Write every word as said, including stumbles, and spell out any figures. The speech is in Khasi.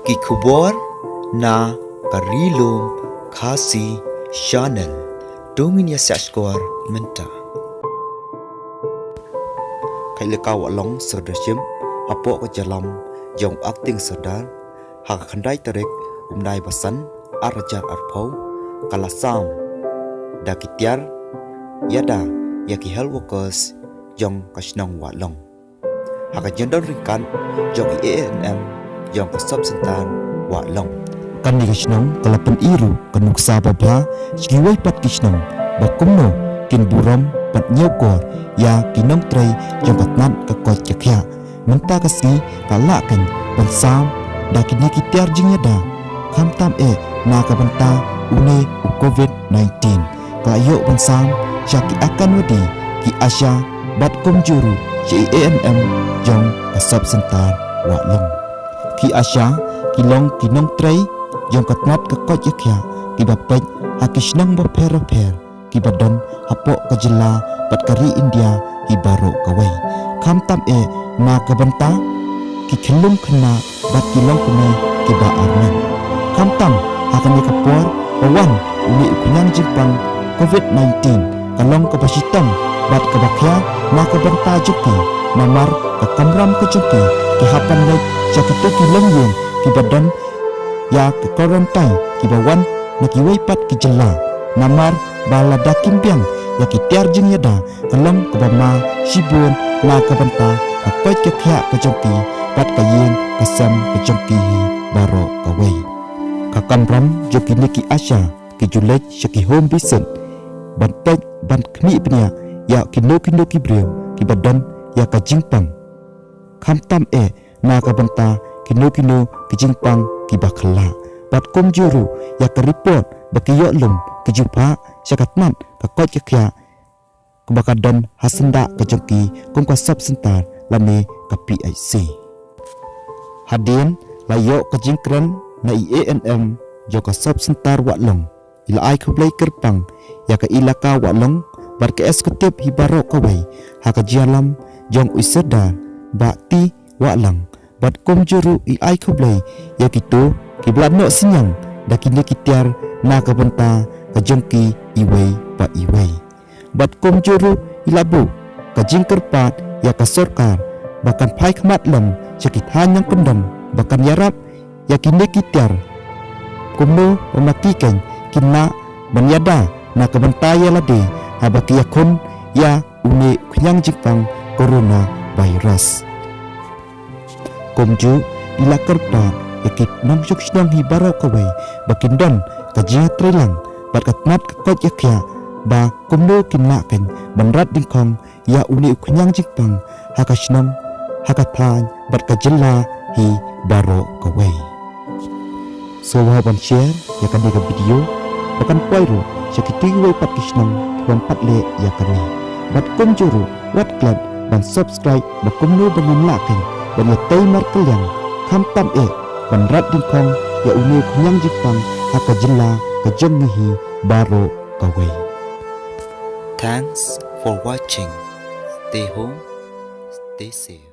Ki khubor na ka Ri Lum Khasi Channel. To ngin ïa sngap skor mynta. Ka Elaka Wahlong Sordar Shim, hapoh ka jingïalam jong u Acting Sordar, ha ka khyndai tarik u bnai ba san, ar hajar arphew, ka la sam da ki tiar ïada ïa ki health workers jong ka shnong Wahlong, ha ka jingdon ryngkat jong i A N M jong ka Sub Centre Wahlong. Kane ka shnong ka la pyni ruh ka nuksa babha sha kiwei pat ki shnong ba kumno kin burom bad ñiewkor ïa ki nongtrei jong ka tnat ka koit ka khiah. Mynta ka sngi ka la lah kein ban sam da kine ki tiar jingïada, khamtam eh na ka bynta une u Covid nineteen. Ka la ïoh ban sam sha ki Anganwadi, ki ASHA bad kumjuh ruh sha i A N M jong ka Sub Centre Wahlong. Ki ASHA ki long ki nongtrei jong ka tnat ka koit ka khiah kiba peit ha ki shnong bapher bapher kiba don hapoh ka jylla bad ka ri India hi baroh kawei. Khamtam eh na ka bynta ki khyllung khynnah bad ki longkmie kiba arngut. Khamtam ha kane ka por ba wan une u khñiang jingpang Covid nineteen, ka long kaba shitom bad kaba khia na ka bynta jong ki, namar ka kamram ka jong ki ki hap ban leit sha kito ki longïing kiba don ïa ka quarantine kiba wan na kiwei pat ki jylla, namar ba lada kim biang ïa ki tiar jingïada ka long kaba ma shibun na ka bynta ka koit ka khiah ka jong ki bad ka ïing ka sem ka jong ki hi baroh kawei. Ka kamram jong kine ki ASHA ki ju leit sha ki home visit ban peit ban khmih bniah ïa kino kino ki briew kiba don ïa ka jingpang, khamtam eh na ka bynta kino kino ki jingpang kiba khlak, bad kumjuh ruh ïa ka report ba ki ïoh lum ki ju phah sha ka tnat ka koit ka khiah kaba ka don ha syndah ka jong ki kum ka Sub Centre lane ka P H C. Hadien la ïoh ka jingkren na i A N M jong ka Sub Centre Wahlong, i la ai khublei kyrpang ïa ka Elaka Wahlong bad ka executive hi baroh kawei ha ka jingïalam jong u Sordar Bah T Wahlang, bad kumjuh ruh i ai khublei ïa kito kiba la noh synñiang da kine ki tiar na ka bynta ka jong ki iwei pa iwei. Bad kumjuh ruh i la buh ka jingkyrpad ïa ka sorkar ba kan phai khmat lem sha ki thaiñ nongkyndong ba kan ïarap ïa kine ki tiar, kumno ba ma ki kein kin lah ban ïada na ka bynta ïa lade haba ki ïakhun ïa une u khñiang jingpang coronavirus. Kumjuh i la kyrpad ïa ki nongshong shnong hi baroh kawei ba kin don ka jingïatreilang bad ka tnat ka koit ka khiah ba kumno kin lah kein ban rat dyngkhong ïa une u khñiang jingpang ha ka shnong, ha ka thaiñ bad ka jylla hi baroh kawei. Sngewbha ban share ïa kane ka video ba kan poi ruh sha kito kiwei pat ki shnong ki bym pat leh ïa kane. Bad kumjuh ruh wat klet ban subscribe ba kumno ba ngin lah kein ban ïatei markylliang, khamtam eh ban rat dyngkhong ïa une u khñiang jingpang ha ka jylla ka jong ngi hi baroh kawei. Thanks for watching. Stay home, stay safe.